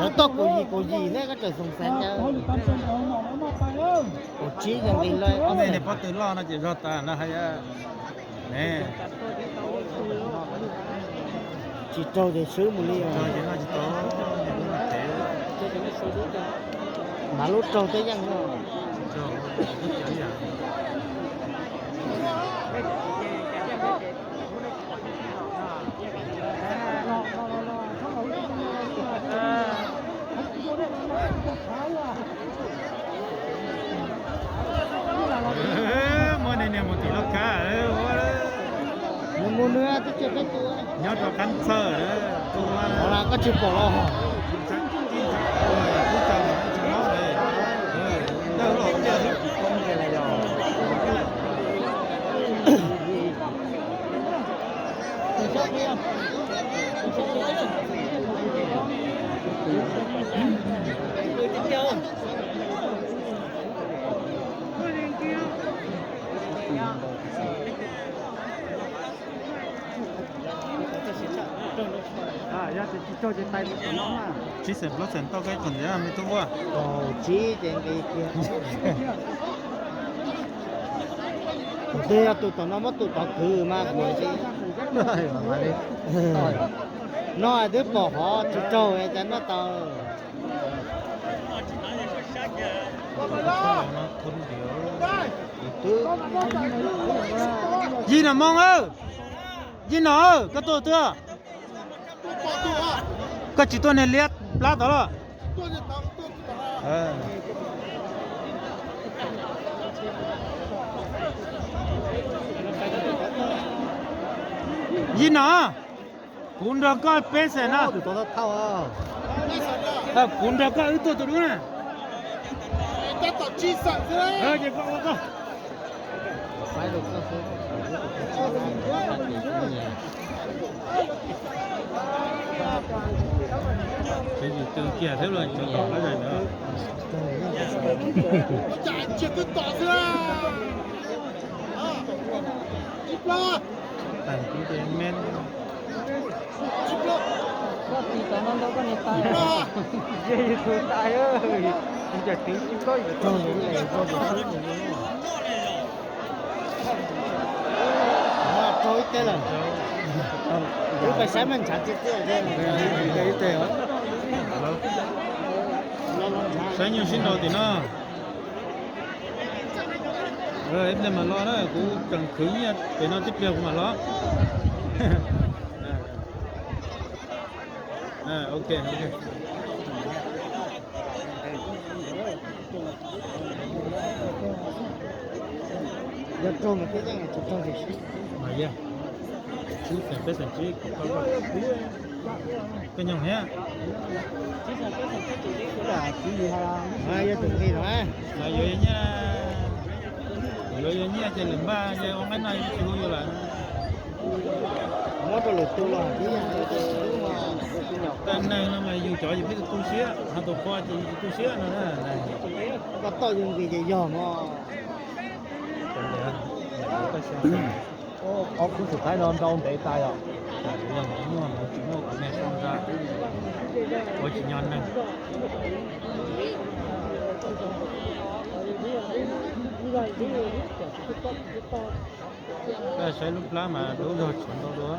Lawv toj kaum yim kaum yim ne, koj tseem xoom xeev cas? Kaum tsib yog nqis lawm. Pob tw loj no ces zog tas no hais. Tsis raug ces swb mus li. Mas lub raug tej yeej no. Muab niag mus tim lub kab. Nws mus nws twb tsis peb tus. Nyob rau qab txhawj. Koj tsis pom los. Tsib xeem plaub xeem toj koj ib qho ntxiv me tub ua. Kaum tsib ces nqis kiag. Tus twg yog tus tom no muab tus tod kwv mas kuv no twb pom hov tsis raug cas noj tau. Yij Nom Moo, Yij Nom, koj tuaj twg? Koj tsis tuaj niag liab plab tod los? Yij Nom, kuv nrog koj peb xees na. Kuv nrog koj wb tuaj tus dub na. Ces ua koj. Tsis yus twg kiag thiab los tsis tom qab zais ntawd. Tag kis me. Koj tis cov no ntau koj niam tais. Yog yus tus tais, yus cov twv tsis koj yus tau. Raug ib teg lawm. Wb pais saib mas ntshav tiag tiag. Saib nyuj sib nraus tim no. Ib pliag mam los na, kuv tseem khwv nyiaj pem no tib pliag kuv mam los. Ok, ok. Yog raug mas peb yeej tsis raug tiam sis. Mas yog, tsib xees peb xees tsib, koj nyoog thiab. Yog tus nqi no, lawv yuav nyiaj, yuav yuav nyiaj ces lwm npaj ces ua nqaij no tsis hu yus lawm. Muab rau lwm tus los. Tej neeg no mas yus cov yus pheej tu siab, ho tus qhua ces yus tsis tu siab no na. Koj toj yus nqi ces yog mog. Ob khub xus qaib no ntau ntev tas yom. Yog mus muaj mus tsis muaj kuv niag sau nra, ua tsis nyo neeg. Saib lub plab mas dub zog tshuav ntau dua.